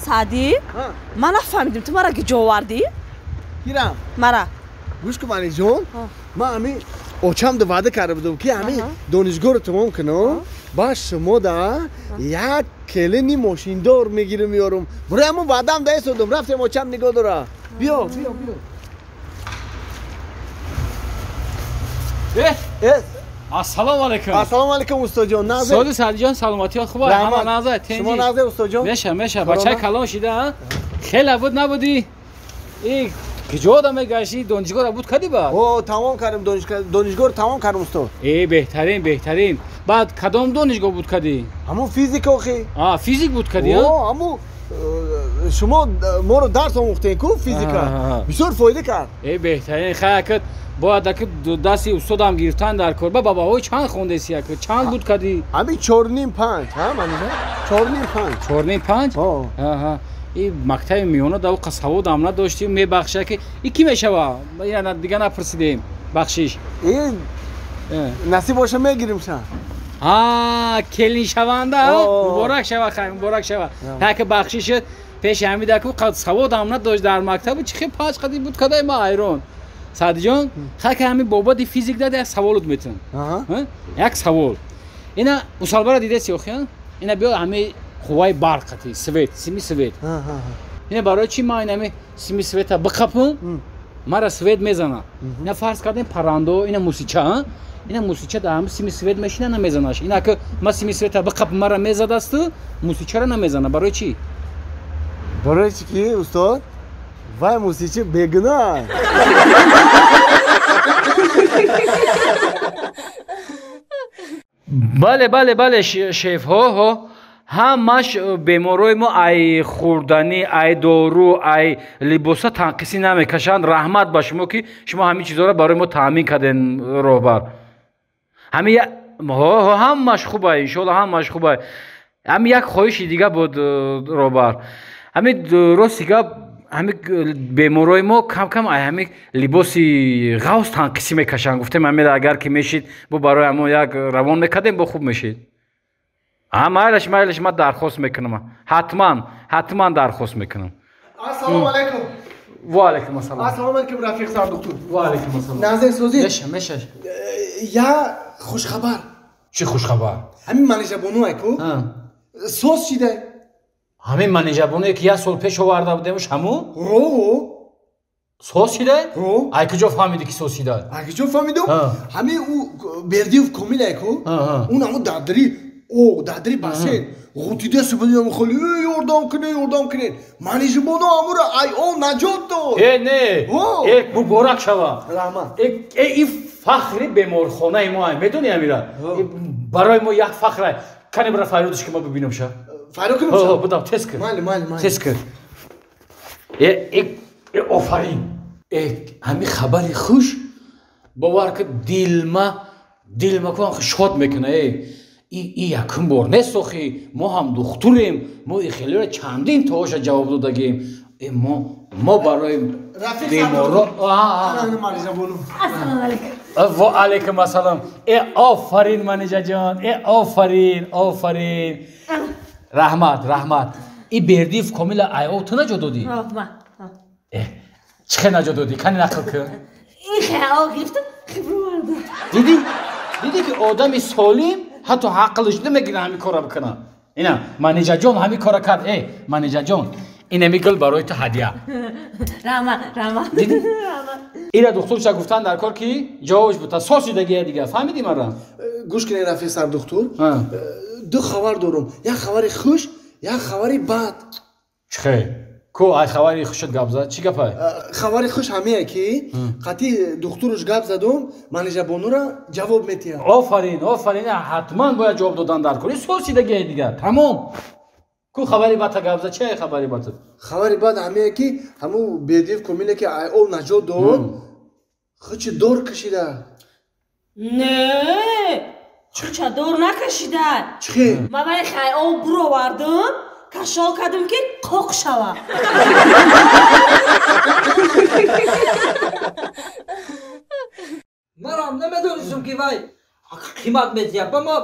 Саъдӣ, ман нафаҳмидим, ту мара гиҷо овардӣ? Кирам? Мара. Гӯш кун, Манижон, ман ҳамин очам да ваъда карда будам, ки ҳамин донишгоҳро тамом кунам, баъд шумо да як келини мошиндор мегирам меёрам. Барои ҳамон ваъдаам да истодам, рафтем, очам нигоҳ дора. Биё, биё, биё. Ассалому алайкум. Ассалому алайкум, устодҷон. Нағзе? Соди Саъдиҷон, саломатият хуб? Ҳама нағзе? Тенҷи? Шумо нағзе, устодҷон? Меша, меша. Бачаи калон шида, а? Хеле буд набудӣ? И куҷо одам мегашти? Донишгоҳро буд кардӣ баъд? О, тамом кардем донишгоҳро, тамом кардем, устод. Э, беҳтарин, беҳтарин. Баъд кадом донишгоҳ буд кардӣ? Ҳамун физик охи. А, физик буд кардӣ, а? О, ҳамун шумо моро дарс омӯхтем ку физика. Бисёр фоида кард. Э, беҳтарин. Хай, акат бояд аки дасти устодам гирифтан дар кор. Ба бабаҳои чанд хондаси аки? Чанд буд кардӣ? Ҳамин 4.5, ҳа, Манижа? 4.5. 4.5? Аҳа. И мактаби миёна да оқа саводам надоштим, мебахша ки и ки мешава? Ина дига напурсидем. Бахшиш. И насиб боша мегирим ша. А, келиншаванда, муборак шава, хай, муборак шава. Таки бахшиш пеши ҳамида ку қад саводам надошт дар мактаб, чи хел панҷ қади буд кадай ма ҳайрон. Саъдиҷон, хаки ҳамин бобати физик дад як саволот метавон. Як савол. Ина мусалбара дидаси охи? Ина биё ҳамин қувваи барқ қати, свет, сими свет. Ина барои чи ман ҳамин сими света биқапум, мара свет мезана. Ина фарз кардем паррандо, ина мусича, ина мусича дар ҳамин сими свет мешина, намезанаш. Ина ака ма сими света биқапум, мара мезадасту, мусичаро намезана. Барои чи? Барои чи ки, устод? Вай мусичи бегуноҳ. Бале, бале, бале, шеф, ҳо, ҳо. Ҳамаш беморои мо ай хӯрданӣ, ай дору, ай либоса танқисӣ намекашанд. Раҳмат ба шумо, ки шумо ҳамин чизҳоро барои мо таъмин кардем, роҳбар. Ҳамин ҳо, ҳо, ҳамаш хубай, иншоалло ҳамаш хубай. Ҳамин як хоҳиши дига буд, роҳбар. Ҳамин рости гап, ҳамин беморои мо кам-кам ай ҳамин либоси ғавз танқисӣ мекашанд. Гуфтем ҳамин агар ки мешид, бо барои ҳамон як равон мекардем, бо хуб мешид. А, майлаш, майлаш, ман дархост мекунам. Ҳатман, ҳатман дархост мекунам. Ассалому алайкум. Ва алайкум ассалом. Ассалому алайкум, рафиқ сардухтур. Ва алайкум ассалом. Нағзе созӣ? Меша, меша. Я хушхабар. Чӣ хушхабар? Ҳамин Манижабону айку? Соз шида. Ҳамин Манижабонуе ки як сол пеш оварда будемш, ҳамун? Ро. Соз шида? Ро. Ай куҷо фаҳмидӣ ки соз шида? Ай куҷо фаҳмидум? Ҳамин ӯ Бердиев Комил айку? Он ҳамун дадри, о, дадри бассейн. Ғутида субҳ холи, ёрдам кунед, ёрдам кунед. Манижабону ҳамуро ай о наҷот дод. Э, не. Э, муборак шава. Раҳмат. Э, ин фахри беморхонаи мо ай, медонӣ амира? Барои мо як фахр ай. Кане бира фарёдаш ки мо бибинем ша. Фарёд кунем ша? Будам, тез кун. Майли, майли, майли. Тез кун. Э, э, э, офарин. Э, ҳамин хабари хуш бовар ки дилма, дилма ку шод мекуна, э. И якум бор нест охи, мо ҳам духтурем, мо и хелеро чандин тоша ҷавоб додагем. Э, мо барои беморо. Ассалому алайкум. Ва алайкум ассалом. Э, офарин, Манижаҷон. Э, офарин, офарин. Раҳмат, раҳмат. И Бердиев Комила ай о ту наҷот додӣ? Э, чӣ хел наҷот додӣ? Кани нақл кун. Ин хел гирифтам, хиброварда. Дидӣ? Дидӣ ки одами солим ҳатто ҳақлиш намегирад ҳамин корро бикунад. Ина Манижаҷон ҳамин корро кард. Э, Манижаҷон, инами гул барои ту ҳадя. Раҳмат, раҳмат. Дидӣ? Ира духтурша гуфтан дар кор ки ҷавобш бута сосидагия дига. Фаҳмидӣ мара? Гӯш кунед, рафиқ сардухтур. Ду хабар дорум. Як хабари хуш, як хабари бад. Чӣ хел? Ку ай хабари хушат гап зад? Чӣ гапай? Хабари хуш ҳамее ки қатъи духтуруш гап задум, Манижабонура ҷавоб метиҳад. Офарин, офарин, ҳатман бояд ҷавоб додан дар кор. Сосидагия дига. Тамом. Ку хабари бадта гап зад? Чӣ хабари бад? Хабари бад ҳамее ки ҳамун Бердиев Комиле ки ай об наҷот дод, хучи дор кашида. Не, хуча дор накашида. Чӣ хел? Ман вай хай об буровардам, кашол кардам ки қоқ шава. Манам намедонистам ки вай қимат метиҳад. Ба ма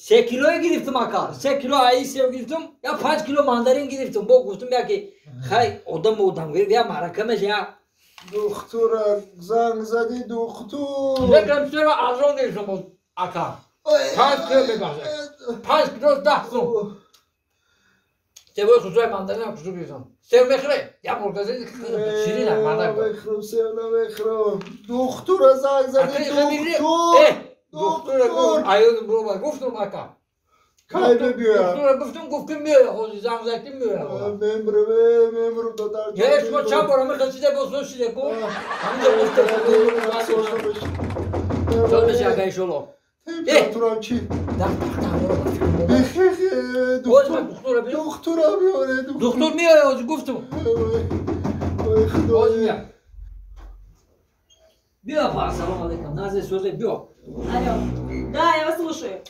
3 кило гирифтам ака, 3 кило ай сев гирифтам, я 5 кило мандарин гирифтам. Бо гуфтам яки хай одам гирифт, я марака меша я. Духтура занг зади духтур. Некам сера арзон гирифтам ака. 5 кило мебахшед. 5 кило 10 сум. Севои хусуи мандарин хусу гирифтам. Сев мехӯре? Я бургази ширин ак мандарин. Намехӯрам, сев намехӯрам. Духтура занг зади духтур. Духтура гуфт, аюн броба гуфтум ака. Кай мебиёяд? Духтура гуфтум, гуфт ки меояд, ҳозир занг зад ки меояд. Мемру додар. Е, шумо чанд бора мехӯред, боз ношиде ку? Ҳаминҷо гуфтам. Соз меша ака иншолло. Температурам чи? Духтура биёре. Духтур меояд, ҳозир гуфтум. Ҳозир меояд. Биё, па, салом алейкум. Назе созе, биё. Алло. Да, я вас слушаю.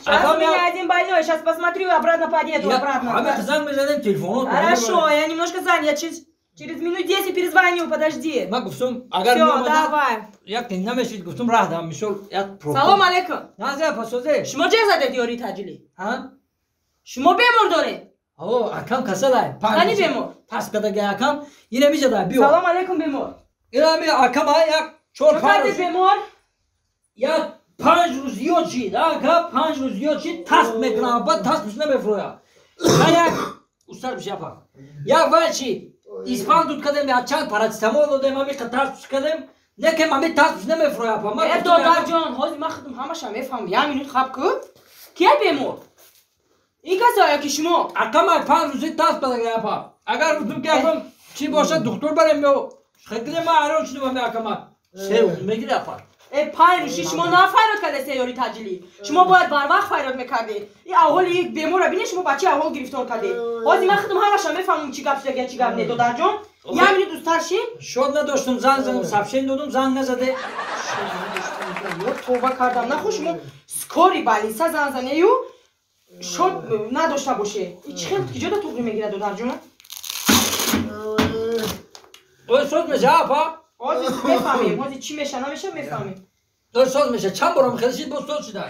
Сейчас у меня один больной, сейчас посмотрю, обратно подъеду, обратно. Хорошо, я немножко занят, я через минут 10 перезвоню, подожди. Все, давай. Салом алейкум. Шумо чӣ задед ёри таҷили? Шумо бемор доред? Акам касалай. Кани бемор? Пас кадаги акам, ина мижада, биё. Салом алейкум, бемор. Ина ми акам як чор панҷ бемор? Як 5 рӯз зиёд шид, ака 5 рӯз зиёд шид, тасб мекунам, баъд тасбш намефурӯяд. Як устар биши апа. Як вай шид, испан дуд кардем, як чанд парацетамол додем, ҳамиқа тасбш кардем, некем ҳами тасбш намефурӯяд апа. Э, додарҷон, ҳозир ман худам ҳамаша мефаҳмам. Як минут хаб ку. Кия бемор? Ин касо ё ки шумо? Акам 5 рӯзи тасб кардага апа. Агар гуфтум ки акам чӣ бошад, духтур барем ё хекне ма ҳайрон шудам ҳами акама. Сев мегири апа. Э, 5 рӯз шумо нафайрод карда сеёри таҷилӣ. Шумо бояд барвақт файрод мекардед. Ин аҳволи ин беморро бинед, шумо ба чӣ аҳвол гирифтор кардед. Ҳозир ман худам ҳамаша мефаҳмам чӣ гап шуда, чӣ гап не, додарҷон. Як минут устар шид. Шод надоштум, занг задам, сообщение додум, занг назаде. Шод товба кардам. Нахо шумо скори больница занг занею шод надошта боше. Ин чӣ хел киҷода туғри мегирад, додарҷон? Ой, соз меша апа. ҳозир мефаҳмем, ҳозир чӣ меша, намеша мефаҳмем. Дор соз меша, чанд борам хел шид, боз соз шида.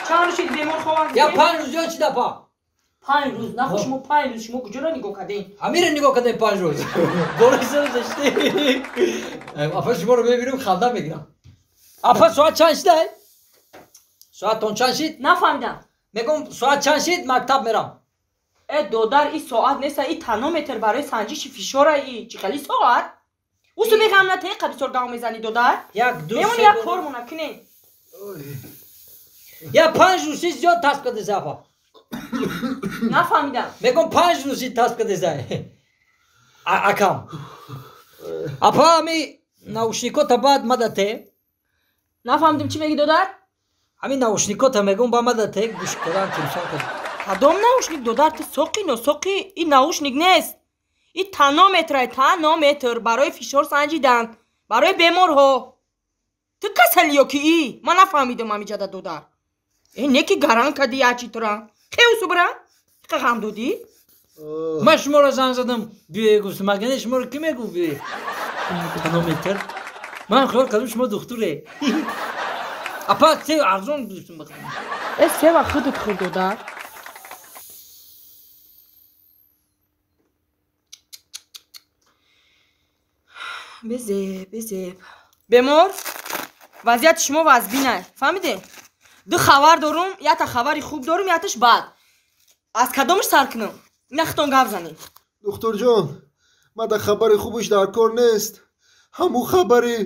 Чанд рӯз шид бемор хованд? Я 5 рӯз зиёд шид апа. 5 рӯз, нахо шумо 5 рӯз шумо куҷоро нигоҳ кардем? Ҳамиро нигоҳ кардем 5 рӯз. Бори соз шид. Апа шуморо мебинам, ханда мегирам. Апа соат чанд шида? Соатон чанд шид? Нафаҳмидам. Мегӯм соат чанд шид, мактаб мерам. Э, додар, ин соат неста, ин тонометр барои санҷиши фишора, и чӣ хели соат? Усу меғам на те қабисор гав мезани, додар? Як, ду, мемон се, як кормона кунем. Я 5 рӯз зиёд тасб кардеса апа. Нафаҳмидам. Мегӯм 5 рӯз тасб кардеса. Акам. Апа ҳами наушникота баъд мадате. Нафаҳмидам чӣ мегӣ, додар? Ҳами наушникота мегӯм ба мадате, гӯш кардан телефон кардам. Кадом наушник, додар? Ту соқи носоқи, ин наушник нест. Ин тонометрай, тонометр барои фишор санҷидан, барои беморҳо. Ту касали ё ки и? Ман нафаҳмидам ҳамиҷада, додар. Э, не ки гаран кади ячи тура. Хеусу бира? Қа ғам додӣ? Ман шуморо занг задам, биёе гуфтам, магар не шуморо ки мегуфт биёе? Тонометр. Ман хаёл кардам шумо духтуре. Апа, сев арзон гуфтам бихӯрам. Э, сева худат хӯр, додар. Безеб, безеб. Бемор, вазъияти шумо вазбина, фаҳмидед? Ду хабар дорум, якта хабари хуб дорум, якташ бад. Аз кадомаш сар кунам? Ина худтон гап занед. Духтурҷон, ман дар хабари хубаш дар кор нест. Ҳамун хабари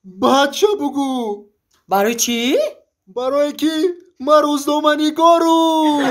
бадша бугӯ. Барои чӣ? Барое ки ман рӯзноманигорум.